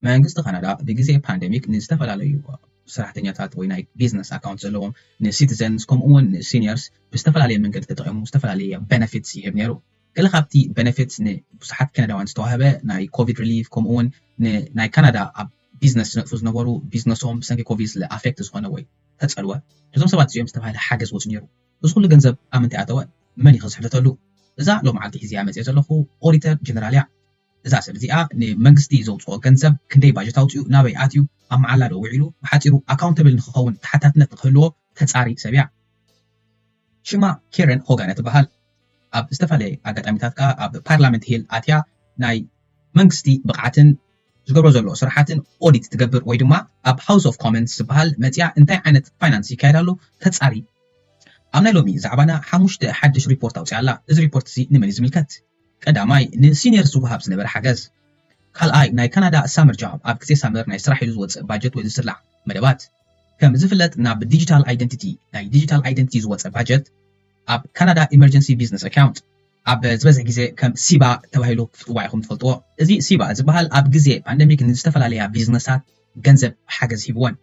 መንግስቲ ካናዳ ብግዜ ፓንደሚክ ንዝተፈላለዩ ሰራሕተኛታት ወይ ናይ ቢዝነስ ኣካውንት ዘለዎም ንሲቲዘንስ ከምኡ እውን ንሲኒየርስ ብዝተፈላለየ መንገዲ ተጠቂሙ ዝተፈላለየ ቤነፊትስ ይህብ ነይሩ። ገለ ካብቲ ቤነፊትስ ንብዙሓት ካናዳውያን ዝተዋህበ ናይ ኮቪድ ሪሊፍ ከምኡ እውን ናይ ካናዳ ኣብ ቢዝነስ ዝነጥፉ ዝነበሩ ቢዝነሶም ብሰንኪ ኮቪድ ስለ ኣፌክት ዝኾነ ወይ ተፀልወ ነዞም ሰባት እዚኦም ዝተባሃለ ሓገዝ ወፁ ነይሩ። እዚ ኩሉ ገንዘብ ኣብ ምንታይ ኣተወ? መን እዩ ከዝሕተተሉ? እዛ ሎም ዓልቲ ሒዝያ መፅየ ዘለኹ ኦዲተር ጀነራል እያ። እዛ ሰብ እዚኣ ንመንግስቲ ዘውፅኦ ገንዘብ ክንደይ ባጀት ኣውፅኡ፣ ናበይ ኣትዩ፣ ኣብ መዓላ ዶ ውዒሉ፣ ብሓፂሩ ኣካውንተብል ንክኸውን ተሓታትነት ንክህልዎ ተፃሪ ሰብ እያ። ሽማ ኬረን ሆጋነ ትበሃል። ኣብ ዝተፈላለየ ኣጋጣሚታት ከዓ ኣብ ፓርላመንት ሂል ኣትያ ናይ መንግስቲ ብቕዓትን ዝገብሮ ዘሎ ስራሓትን ኦዲት ትገብር ወይ ድማ ኣብ ሃውስ ኦፍ ኮመንስ ዝበሃል መፅያ እንታይ ዓይነት ፋይናንስ ይካየድ ኣሎ ተፃሪ። ኣብ ናይ ሎሚ ዛዕባና ሓሙሽተ ሓድሽ ሪፖርት ኣውፅያ ኣላ። እዚ ሪፖርት እዚ ንመን እዩ ዝምልከት? ቀዳማይ ንሲኒየርስ ዝወሃብ ዝነበረ ሓገዝ። ካልኣይ ናይ ካናዳ ሳመር ጃብ ኣብ ግዜ ሳመር ናይ ስራሕ ኢሉ ዝወፅእ ባጀት ወይ ዝስላዕ መደባት። ከም ዝፍለጥ ናብ ዲጂታል ኣይደንቲቲ ናይ ዲጂታል ኣይደንቲቲ ዝወፀ ባጀት ኣብ ካናዳ ኢመርጀንሲ ቢዝነስ ኣካውንት ኣብ ዝበዝሕ ግዜ ከም ሲባ ተባሂሉ ክፍፅዋ ኢኹም ትፈልጥዎ። እዚ ሲባ ዝበሃል ኣብ ግዜ ፓንደሚክ ንዝተፈላለያ ቢዝነሳት ገንዘብ ሓገዝ ሂብወን።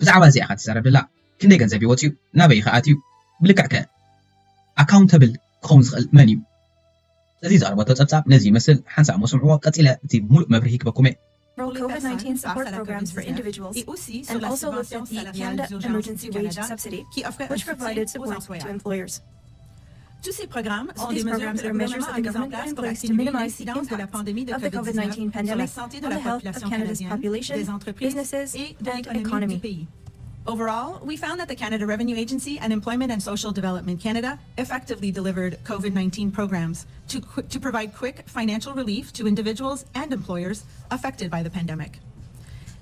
ብዛዕባ እዚኣ ኢኻ ትዛረብ ደላ። ክንደይ ገንዘብ ይወፅዩ? ናበይ ይኸኣት እዩ? ብልክዕ ከ ኣካውንተብል ክኸውን ዝኽእል መን እዩ? እዚ ዘቕረበቶ ጸብጻብ ነዚ ይመስል። ሓንሳእ እሞ ስምዕዎ፣ ቀጺለ እቲ ሙሉእ መብርሂ ክበኩም እየ። Rolled COVID nineteen support programs for individuals and also looked at the Canada Emergency Wage Subsidy, which provided support to employers. Tous ces programmes sont des mesures de gouvernement à mise en place pour atténuer l'incidence de la pandémie de COVID dix-neuf sur la santé de la population canadienne, des entreprises et de l'économie du pays. Overall, we found that the Canada Revenue Agency and Employment and Social Development Canada effectively delivered COVID nineteen programs to, to provide quick financial relief to individuals and employers affected by the pandemic.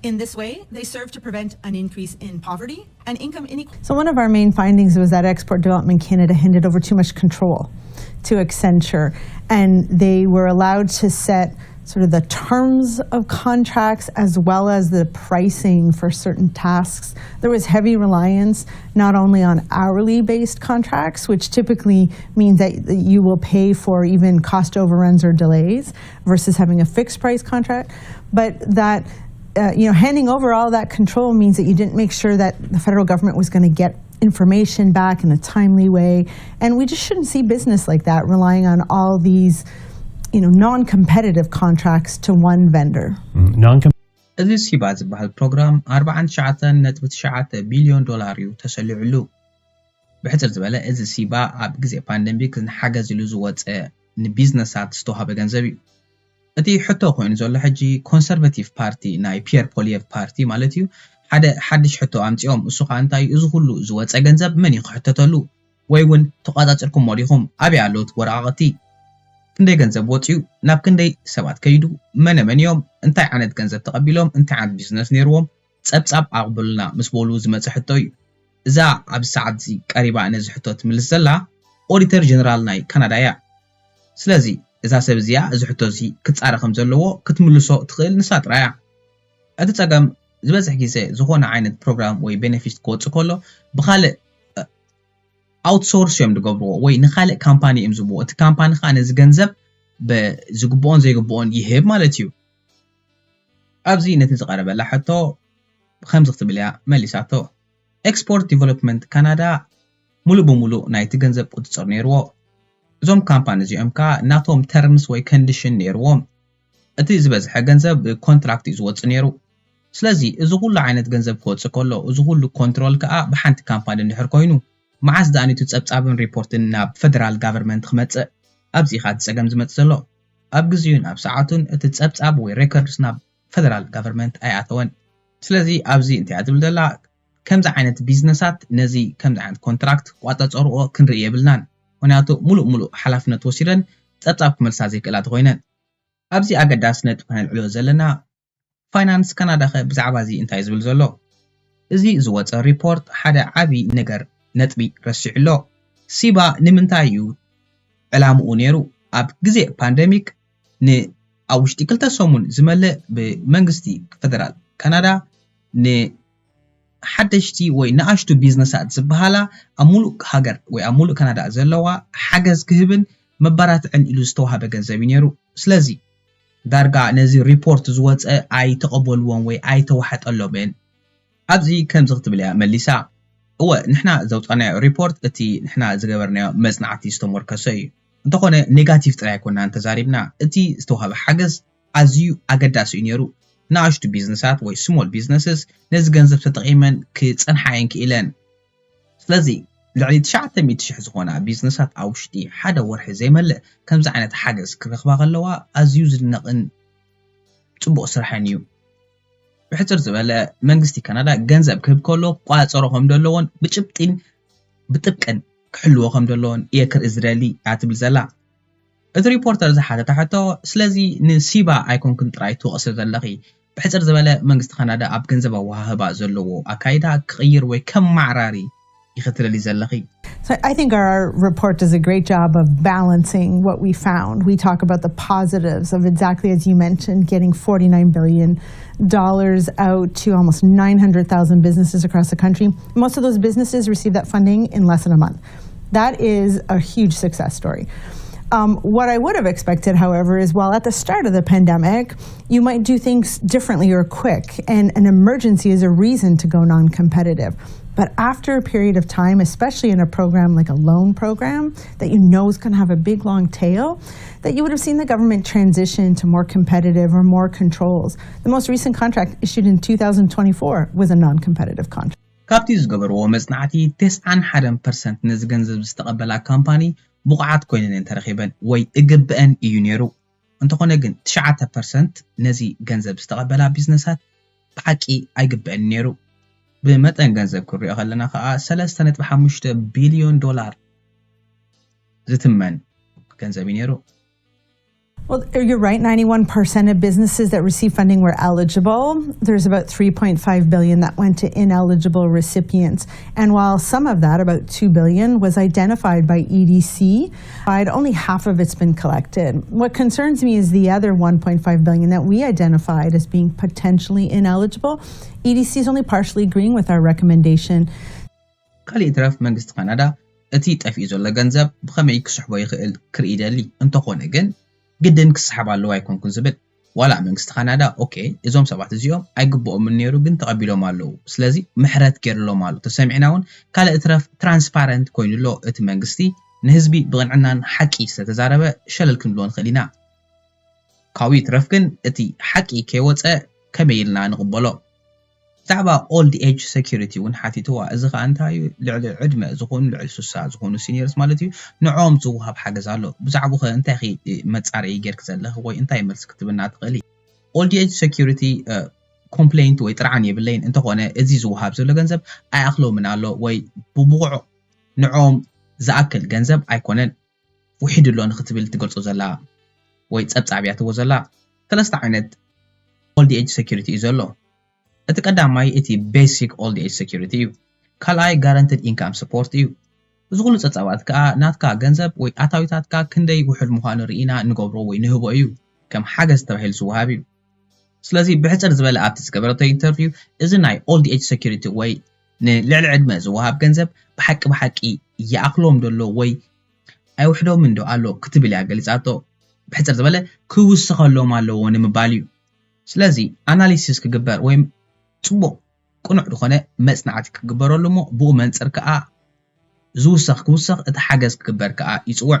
In this way, they serve to prevent an increase in poverty and income inequality. So, one of our main findings was that Export Development Canada handed over too much control to Accenture, and they were allowed to set sort of the terms of contracts as well as the pricing for certain tasks. There was heavy reliance not only on hourly based contracts, which typically means that you will pay for even cost overruns or delays versus having a fixed price contract, but that uh, you know, handing over all that control means that you didn't make sure that the federal government was going to get information back in a timely way. And we just shouldn't see business like that, relying on all these, you know, non-competitive contracts to one vendor. እዚ ሲባ ዝበሃል ፕሮግራም ኣርባዓን ትሽዓተን ነጥቢ ትሽዓተ ቢልዮን ዶላር እዩ ተሰሊዕሉ። ብሕፅር ዝበለ እዚ ሲባ ኣብ ግዜ ፓንደሚክ ንሓገዝ ኢሉ ዝወፀ ንቢዝነሳት ዝተዋሃበ ገንዘብ እዩ። እቲ ሕቶ ኮይኑ ዘሎ ሕጂ ኮንሰርቨቲቭ ፓርቲ ናይ ፒየር ፖሊየቭ ፓርቲ ማለት እዩ ሓደ ሓድሽ ሕቶ ኣምፂኦም። እሱ ከዓ እንታይ እዩ? እዚ ኩሉ ዝወፀ ገንዘብ መን እዩ ክሕተተሉ? ወይ እውን ተቋፃፂርኩሞ ዲኹም? ኣበይ ኣሎ እቲ ወረቓቕቲ? ክንደይ ገንዘብ ወፂኡ? ናብ ክንደይ ሰባት ከይዱ? መነ መን እዮም? እንታይ ዓይነት ገንዘብ ተቐቢሎም? እንታይ ዓይነት ቢዝነስ ነይርዎም? ፀብፃብ ኣቕብሉልና ምስ በሉ ዝመፀ ሕቶ እዩ። እዛ ኣብዚ ሰዓት እዚ ቀሪባ ነዚ ሕቶ ትምልስ ዘላ ኦዲተር ጀነራል ናይ ካናዳ እያ። ስለዚ እዛ ሰብ እዚኣ እዚ ሕቶ እዚ ክፃረ ከም ዘለዎ ክትምልሶ ትኽእል ንሳ ጥራይ እያ። እቲ ፀገም ዝበዝሕ ግዜ ዝኾነ ዓይነት ፕሮግራም ወይ ቤነፊት ክወፅእ ከሎ ብኻልእ ኣውትሶርስ እዮም ዝገብርዎ ወይ ንኻልእ ካምፓኒ እዮም ዝህብዎ። እቲ ካምፓኒ ከዓ ነዚ ገንዘብ ዝግብኦን ዘይግብኦን ይህብ ማለት እዩ። ኣብዚ ነቲ ዝቐረበላ ሕቶ ከምዚ ክትብል እያ መሊሳቶ። ኤክስፖርት ዲቨሎፕመንት ካናዳ ሙሉእ ብሙሉእ ናይቲ ገንዘብ ቁፅፅር ነይርዎ። እዞም ካምፓኒ እዚኦም ከዓ ናቶም ተርምስ ወይ ከንዲሽን ነይርዎም። እቲ ዝበዝሐ ገንዘብ ብኮንትራክት እዩ ዝወፅእ ነይሩ። ስለዚ እዚ ኩሉ ዓይነት ገንዘብ ክወፅእ ከሎ እዚ ኩሉ ኮንትሮል ከዓ ብሓንቲ ካምፓኒ እንድሕር ኮይኑ መዓስ ደኣኒቱ ፀብፃብን ሪፖርትን ናብ ፈደራል ጋቨርመንት ክመፅእ? ኣብዚ ኢኻ እቲ ፀገም ዝመፅእ ዘሎ። ኣብ ግዜኡን ኣብ ሰዓቱን እቲ ፀብፃብ ወይ ሬከርድስ ናብ ፈደራል ጋቨርመንት ኣይኣተወን። ስለዚ ኣብዚ እንታይ እያ ትብል ዘላ? ከምዚ ዓይነት ቢዝነሳት ነዚ ከምዚ ዓይነት ኮንትራክት ክቋፃፀርኦ ክንርኢ የብልናን። ምክንያቱ ሙሉእ ሙሉእ ሓላፍነት ወሲደን ፀብፃብ ክመልሳ ዘይክእላ ተኮይነን። ኣብዚ ኣገዳሲ ነጥቢ ከነልዕሎ ዘለና ፋይናንስ ካናዳ ከ ብዛዕባ እዚ እንታይ ዝብል ዘሎ? እዚ ዝወፀ ሪፖርት ሓደ ዓብዪ ነገር ነጥቢ ረሲዑ ኣሎ። ሲባ ንምንታይ እዩ ዕላምኡ ነይሩ? ኣብ ግዜ ፓንደሚክ ንኣብ ውሽጢ ክልተ ሰሙን ዝመልእ ብመንግስቲ ፈደራል ካናዳ ንሓደሽቲ ወይ ንኣሽቱ ቢዝነሳት ዝበሃላ ኣብ ሙሉእ ሃገር ወይ ኣብ ሙሉእ ካናዳ ዘለዋ ሓገዝ ክህብን መባራትዕን ኢሉ ዝተዋሃበ ገንዘብ እዩ ነይሩ። ስለዚ ዳርጋ ነዚ ሪፖርት ዝወፀ ኣይተቐበልዎን ወይ ኣይተዋሕጠሎምን። ኣብዚ ከምዚ ክትብል እያ መሊሳ፣ እወ ንሕና ዘውፃናዮ ሪፖርት እቲ ንሕና ዝገበርናዮ መፅናዕቲ ዝተሞርከሰ እዩ። እንተኾነ ኔጋቲቭ ጥራይ ኣይኮናን ተዛሪብና፣ እቲ ዝተዋህበ ሓገዝ ኣዝዩ ኣገዳሲ እዩ ነይሩ። ንኣሽቱ ቢዝነሳት ወይ small businesses ነዚ ገንዘብ ተጠቒመን ክፀንሓ እየን ክኢለን። ስለዚ ልዕሊ ትሽዓተ ሚእቲ ሽሕ ዝኾና ቢዝነሳት ኣብ ውሽጢ ሓደ ወርሒ ዘይመልእ ከምዚ ዓይነት ሓገዝ ክረኽባ ከለዋ ኣዝዩ ዝድነቕን ጽቡቕ ስራሕን እዩ። ብሕጽር ዝበለ መንግስቲ ካናዳ ገንዘብ ክህብ ከሎ ክቆጻጸሮ ከም ዘለዎን ብጭብጢን ብጥብቅን ክሕልዎ ከም ዘለዎን እየ ክርኢ ዝደሊ እያ ትብል ዘላ። እቲ ሪፖርተር ዝሓተታ ሕቶ፣ ስለዚ ንሲባ ኣይኮንክን ጥራይ ትወቕሲ ዘለኺ፣ ብሕጽር ዝበለ መንግስቲ ካናዳ ኣብ ገንዘብ ኣወሃህባ ዘለዎ ኣካይዳ ክቕይር ወይ ከመዓራሪ ኢኺ ትደሊ ዘለኺ? So I think our report does a great job of balancing what we found. We talk about the positives of exactly as you mentioned, getting forty-nine billion dollars out to almost nine hundred thousand businesses across the country. Most of those businesses receive that funding in less than a month. That is a huge success story. Um, what I would have expected, however, is while at the start of the pandemic, you might do things differently or quick, and an emergency is a reason to go non competitive. But after a period of time, especially in a program like a loan program that you know is going to have a big long tail, that you would have seen the government transition to more competitive or more controls. The most recent contract issued in two thousand twenty-four was a non competitive contract. ካብቲ ዝገበርዎ መጽናዕቲ፣ ተስዓን ሓደን ፐርሰንት ነዚ ገንዘብ ዝተቐበላ ካምፓኒ ብቑዓት ኮይነን እየን ተረኺበን ወይ እግብአን እዩ ነይሩ። እንተኾነ ግን፣ ትሽዓተ ፐርሰንት ነዚ ገንዘብ ዝተቐበላ ቢዝነሳት ብሓቂ ኣይግብአን ነይሩ። ብመጠን ገንዘብ ክንሪኦ ከለና ከኣ፣ ሰለስተ ነጥቢ ሓሙሽተ ቢልዮን ዶላር ዝትመን ገንዘብ እዩ ነይሩ። Well, you're right. Ninety-one percent of businesses that receive funding were eligible. There's about three point five billion that went to ineligible recipients. And while some of that, about two billion, was identified by E D C, I'd only half of it's been collected. What concerns me is the other one point five billion that we identified as being potentially ineligible. E D C is only partially agreeing with our recommendation. ካልእ ይትረፍ መንግስቲ ካናዳ እቲ ጠፊኡ ዘሎ ገንዘብ ብኸመይ ክስሕቦ ይኽእል ክርኢ ይደሊ። እንተኾነ ግን ግድን ክስሓብ ኣለዎ ኣይኮንኩን ዝብል። ዋላ መንግስቲ ካናዳ ኦኬ እዞም ሰባት እዚኦም ኣይግብኦምን ነይሩ ግን ተቐቢሎም ኣለዉ፣ ስለዚ ምሕረት ገይርሎም ኣሎ። ተሰሚዕና እውን ካልእ ይትረፍ ትራንስፓረንት ኮይኑ ኣሎ እቲ መንግስቲ ንህዝቢ ብቕንዕናን ሓቂ ስለተዛረበ ሸለል ክንብሎ ንኽእል ኢና። ካብኡ ይትረፍ ግን እቲ ሓቂ ከይወፀ ከመይ ኢልና ንቕበሎ? ብዛዕባ ኦልድ ኤጅ ሰኪሪቲ እውን ሓቲትዋ። እዚ ኸኣ እንታይ እዩ? ልዕሊ ዕድመ ዝኾኑ፣ ልዕሊ ስሳ ዝኾኑ ሲኒየርስ ማለት እዩ፣ ንዕኦም ዝወሃብ ሓገዝ ኣሎ። ብዛዕባኡ ኸ እንታይ ኢኺ መጻረዪ ጌርኪ ዘለኺ ወይ እንታይ መልሲ ክትብና ትኽእሊ? ኦልድ ኤጅ ሰኪሪቲ ኮምፕሌንት ወይ ጥርዓን የብለይን፣ እንተኾነ እዚ ዝወሃብ ዘሎ ገንዘብ ኣይኣኽሎምን ኣሎ ወይ ብብቑዕ ንዕኦም ዝኣክል ገንዘብ ኣይኮነን። ውሒዱ ኣሎ ንክትብል ትገልጾ ዘላ ወይ ጸብጻብ እያ ትህቦ ዘላ። ሰለስተ ዓይነት ኦልድ ኤጅ ሰኪሪቲ እዩ ዘሎ። እቲ ቀዳማይ እቲ ቤሲክ ኦልድ ኤጅ ሰኪሪቲ እዩ። ካልኣይ ጋራንትድ ኢንካም ስፖርት እዩ። እዚ ኩሉ ጸብጻባት ከኣ ናትካ ገንዘብ ወይ ኣታዊታትካ ክንደይ ውሑድ ምዃኑ ርኢና ንገብሮ ወይ ንህቦ እዩ። ከም ሓገዝ ተባሂሉ ዝወሃብ እዩ። ስለዚ ብሕጽር ዝበለ ኣብቲ ዝገበረቶ ኢንተርቪው እዚ ናይ ኦልድ ኤጅ ሰኪሪቲ ወይ ንልዕሊ ዕድመ ዝወሃብ ገንዘብ ብሓቂ ብሓቂ ይኣኽሎም ደሎ ወይ ኣይውሕዶምን ዶ ኣሎ ክትብል እያ ገሊጻቶ። ብሕጽር ዝበለ ክውስኸሎም ኣለዎ ንምባል እዩ። ስለዚ ኣናሊሲስ ክግበር ወይ ጽቡቕ ቅኑዕ ዝኾነ መጽናዕቲ ክግበረሉ እሞ ብኡ መንጽር ከኣ ዝውሰኽ ክውሰኽ እቲ ሓገዝ ክግበር ከኣ ይጽውዕ።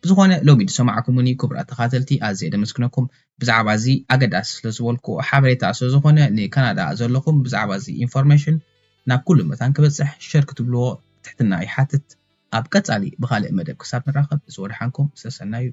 ብዝኾነ ሎሚ ዝሰማዕኩምኒ ክቡራት ተኻተልቲ ኣዝየ ደመስግነኩም። ብዛዕባ እዚ ኣገዳሲ ስለ ዝበልኩ ሓበሬታ ስለ ዝኾነ ንካናዳ ዘለኹም ብዛዕባ እዚ ኢንፎርሜሽን ናብ ኩሉ መታን ክበጽሕ ሸር ክትብልዎ ትሕትና ይሓትት። ኣብ ቀጻሊ ብኻልእ መደብ ክሳብ ንራኸብ ዝወድሓንኩም ሰሰናዩ።